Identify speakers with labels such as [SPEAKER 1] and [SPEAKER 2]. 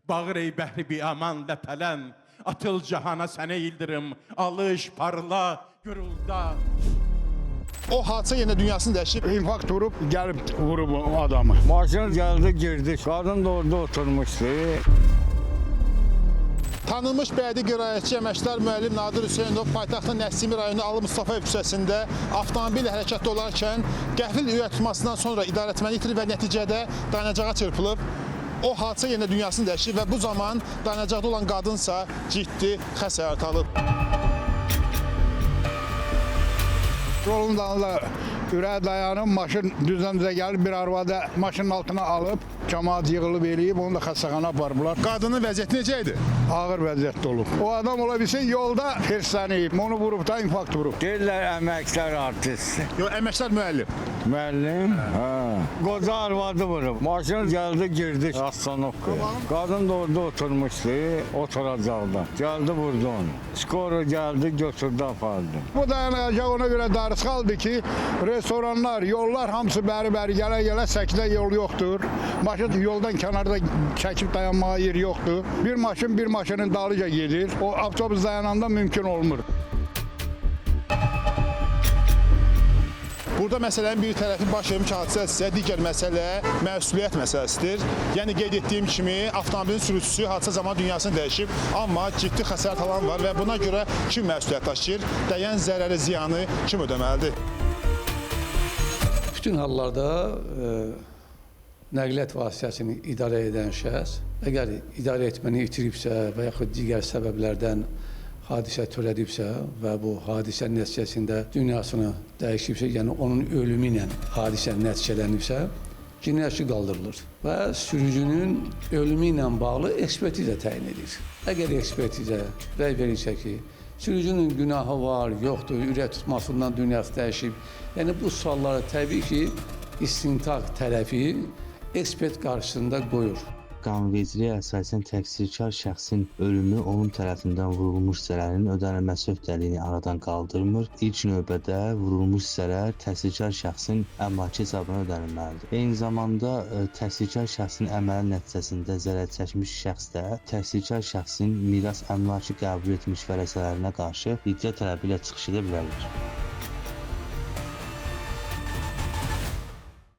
[SPEAKER 1] Bağır ey bəhri biaman ləpələn, atıl cahana sənə ildırım, alış, parla, gürulda.
[SPEAKER 2] O hadisə yenə dünyasını dəyişib.
[SPEAKER 3] İnfarkt vurub, gəlib vurub o adamı.
[SPEAKER 4] Maşın gəldi, girdi. Qadın da orada oturmuşdu.
[SPEAKER 2] Tanınmış bədii qiraətçi, əməkdar müəllim Nadir Hüseynov paytaxtın Nəsimi rayonu Alı Mustafayev küçəsində avtomobillə hərəkətdə olarkən qəfil ürək tutmasından sonra idarəetməni itirib və nəticədə dayanacağa çırpılıb. O hadisə yenə dünyasını dəyişib və bu zaman dayanacaqda olan qadınsa ciddi xəsarət alıb.
[SPEAKER 3] Yolun dalında ürəyi dayanıb, maşın düzdən-düzə gəlib bir arvadı maşının altına alıb, camaat yığılıb eləyib, onu da xəstəxana aparıblar.
[SPEAKER 2] Qadının vəziyyəti necə idi?
[SPEAKER 3] Ağır vəziyyətdə olub. O adam ola bilsin yolda hirslənib, onu vurub da infarkt vurub.
[SPEAKER 4] Deyirlər əməkdar artisti.
[SPEAKER 2] Yox, əməkdar müəllim.
[SPEAKER 4] Müəllim, hə. Qoca arvadı vurub. Maşın gəldi, girdi Astanovkaya. Qadın da orada oturmuşdu, oturacaqda. Gəldi vurdu onu. Skoro gəldi, götürdü, apardı.
[SPEAKER 3] Bu dayanacaq ona görə darısqaldır ki, restoranlar, yollar hamısı bəri-bəri gələ-gələ səkidə yol yoxdur. Maşın yoldan kənarda çəkib dayanmağa yer yoxdur. Bir maşın bir maşının dalıca gedir. O avtobus dayananda mümkün olmur.
[SPEAKER 2] Burada məsələnin bir tərəfi baş vermiş hadisədirsə, digər məsələ məsuliyyət məsələsidir. Yəni qeyd etdiyim kimi avtomobilin sürücüsü hadisə zamanı dünyasını dəyişib, amma ciddi xəsarət alan var və buna görə kim məsuliyyət daşıyır? Dəyən zərəri, ziyanı kim ödəməlidir?
[SPEAKER 5] Bütün hallarda nəqliyyat vasitəsini idarə edən şəxs əgər idarə etməni itiribsə və yaxud digər səbəblərdən hadisə törədibsə və bu hadisə nəticəsində dünyasını dəyişibsə, yəni onun ölümü ilə hadisə nəticələnibsə, cinayət işi qaldırılır və sürücünün ölümü ilə bağlı ekspertiza təyin edilir. Əgər ekspertiza rəy verirsə ki, sürücünün günahı var, yoxdur, ürək tutmasından dünyası dəyişib. Yəni bu sualları təbii ki, istintaq tərəfi ekspert qarşısında qoyur.
[SPEAKER 6] Qanunvericiliyə əsasən təqsirkar şəxsin ölümü onun tərəfindən vurulmuş zərərin ödənilməsi öhdəliyini aradan qaldırmır. İlk növbədə vurulmuş zərər təqsirkar şəxsin əmlakı hesabına ödənilməlidir. Eyni zamanda təqsirkar şəxsin əməli nəticəsində zərər çəkmiş şəxs də təqsirkar şəxsin miras əmlakı qəbul etmiş vərəsələrinə qarşı iddia tələbi ilə çıxış edə bilərlər.